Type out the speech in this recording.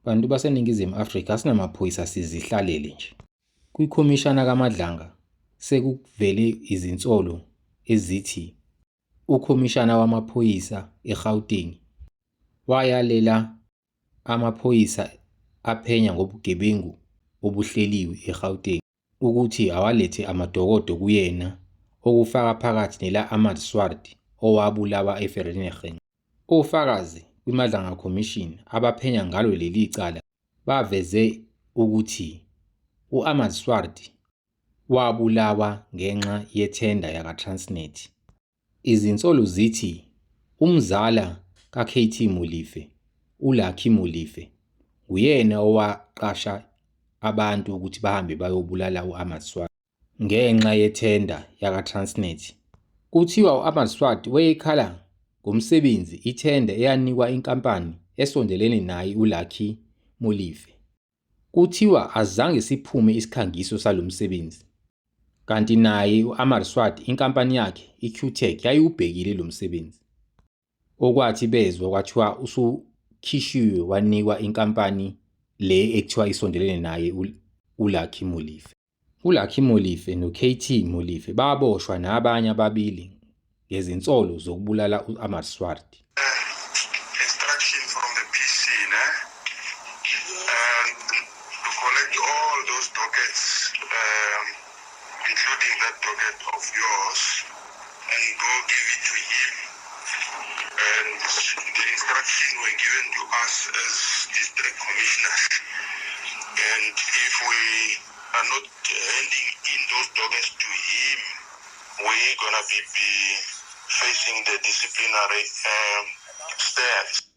Bantu baseNingizimu Afrika, asinamaphoyisa, sizihlalele nje. Kwikhomishana kaMadlanga sekuvele izinsolo ezithi ukhomishana wamaphoyisa eGauteng wayalela amaphoyisa aphenya ngobugebengu obuhleliwe eGauteng ukuthi awalethe amadokodo kuyena, okufaka phakathi nela-Ahmad Swart owabulawa eVereeniging. Ofakazi kwiMadlanga Commission abaphenya ngalo leli cala baveze ukuthi u-Ahmad Swart wabulawa ngenxa yethenda yakwaTransnet. Izinsolo zithi umzala kaKT Molefe, uLucky Molefe, nguyena owaqasha abantu ukuthi bahambe bayobulala u-Ahmad Swart ngenxa yethenda yakwaTransnet. Kuthiwa u-Ahmad Swart wayekhala ngomsebenzi ithenda eyanikwa inkampani esondelene naye uLucky Molefe. Kuthiwa azange siphume isikhangiso salo msebenzi. Kanti naye u-Amar Swart inkampani yakhe iQ-Tech yayiwubhekile lo msebenzi. Okwathi bezwa kwathiwa usukhishiwe wanikwa inkampani le ekuthiwa isondelene naye uLucky Molefe. ULucky Molefe noKT Molefe baboshwa nabanye ababili ngezinsolo zokubulala u-Amar Swart. Instruction from the PC, ne? And to collect all those dockets, including that docket of yours, and go give it to him. And the instruction were given to us as district commissioners. And if we are not handing in those dockets to him, we're gonna be facing the disciplinary steps.